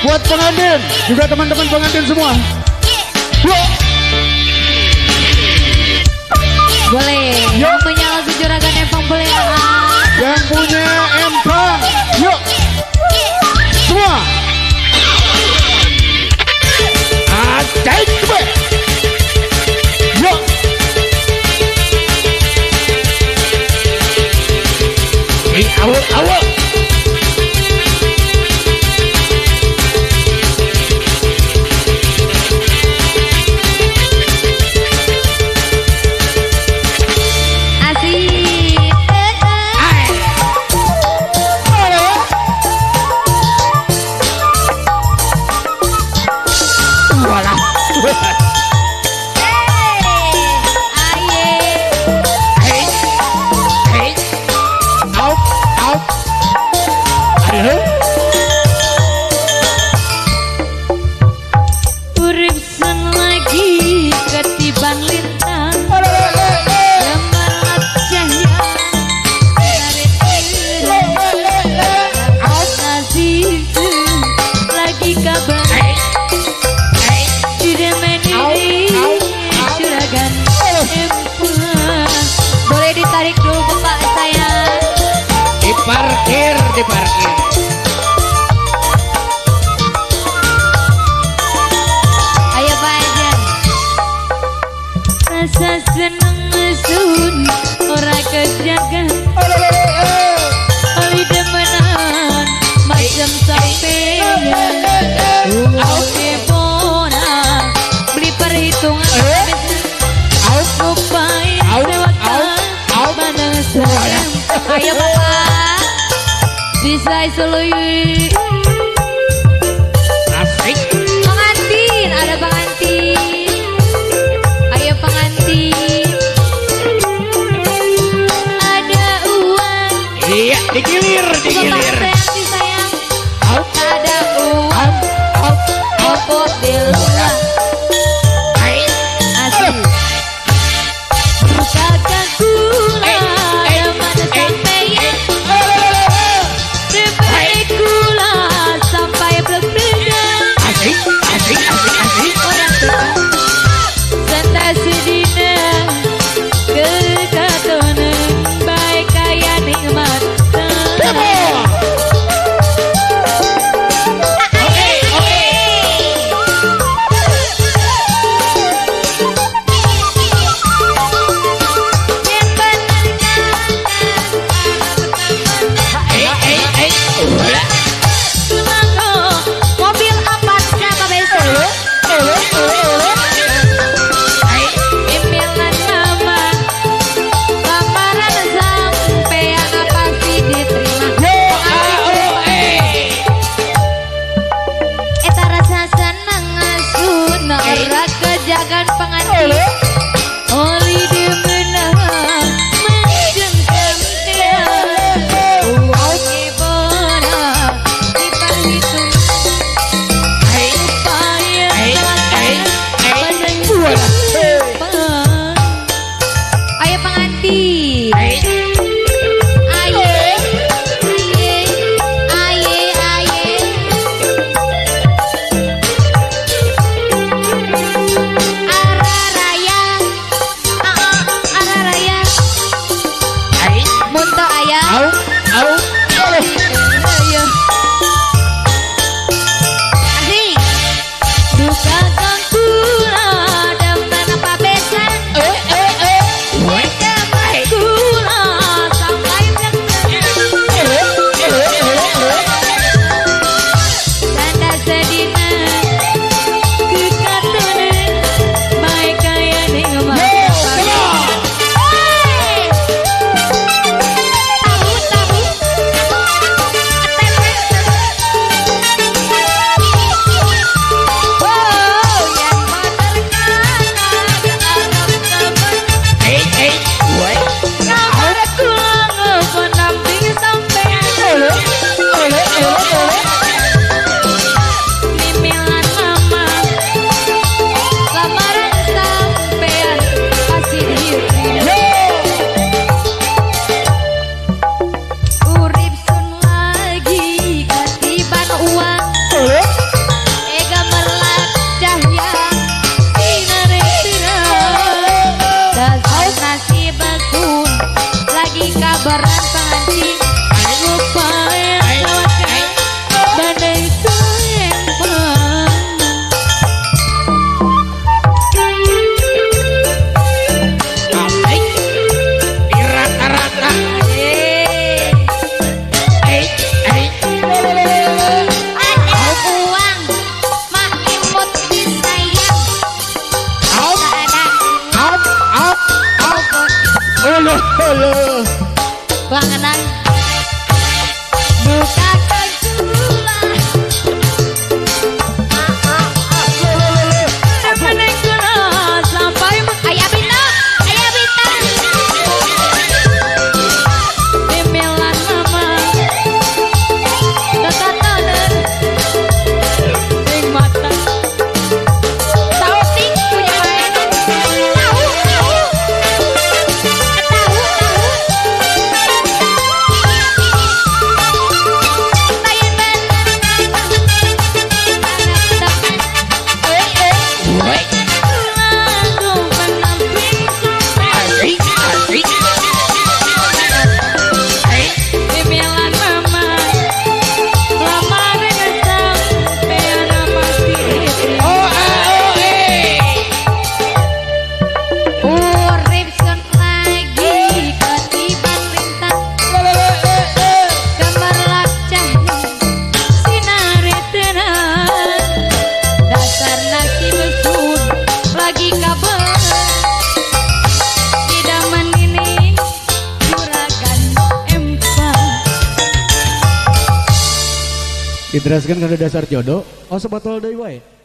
Buat pengantin, juga teman-teman pengantin semua. Yuk. Boleh. Yang punya lagu Juragan Empang boleh. Yang punya empang, yuk. Semua. Acai kebe. Yuk. Awak awak. Asik. Walah. Urip sen lagi ketiban lintang, gemerlap cahaya dari lagi kabar tidak meniri juragan empang. Boleh ditarik dulu bapak saya. Diparkir, diparkir. Ayo Pak aja. Rasa seneng sun ora kejaga. Oli demenan macam sampeyan. Oke bona beli perhitungan. Ngupain sewakan mana sayang. Ayo Bapak. Bisa seluyu. Asik. Pengantin, ada pengantin. Ayo pengantin. Ada uang. Iya, digilir, digilir. Bapak sayang. Ada uang. Popok di luar. Asik. Bukakan gula, mana sampeyan. Gula sampai berbeda. Asik, asik, asik, asik. Orang tua santai sedina kekatonan baik kaya nikmat. Oke, oke. Mobil apa siapa besok? Emalan mama, lamaran sampean pasti diterima. Eta rasa seneng asun, ora kejagan pengantin. Oli demenan macam sampean. Oke bona diperhitung. Upaya Ayo pengantin. Aye, aye, aye, aye. Araraya, araraya. Munto ayah. Au, au, Ayo. Asik. Duka kang kula demen apa besan. Demen kula sampai Tanda sedina kekatonan baik kaya ning omah. Tahu tahu. Diteraskan karena dasar jodoh. Oh sebotol deui wae.